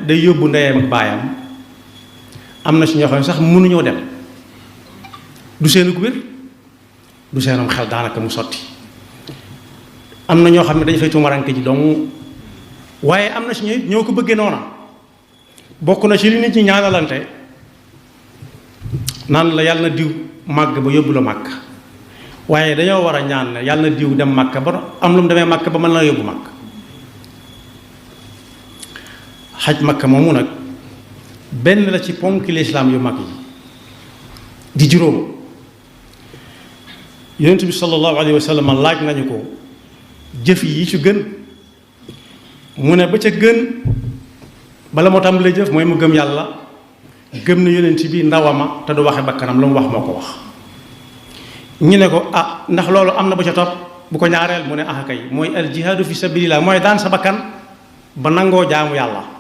day yóbbu ndeyam ak baayam am na si ñoo xam ne sax mënuñoo dem du seen gu wér du seenam xel daanaka mu sotti am na ñoo xam ne dañu fay tumaranke ji dong waaye am na si ñoo ko bëggee noona bokk na ci li nit ñi ñaanalante naan la yàlla na diw màgg ba yóbbu la màgg waaye dañoo war a ñaan ne yàlla na diw dem màgg ba am lu mu demee màgg ba mën na yóbbu màgg xaj makka moomu nag benn la ci ponki lislaam yu mag yi di juróom yonent bi sallallahu alayhi wa sallam laaj nañu ko jëf yi ci gën mu ne ba ca gën bala moo tàmbalee jëf mooy mu gëm yàlla gëm na yonent bi ndawama te du waxe bakkanam lu mu wax moo ko wax ñu ne ko ah ndax loolu am na ba ca topp bu ko ñaareel mu ne ah kay mooy al jihaadu fi sabilillah mooy daan sa bakkan ba nangoo jaamu yàlla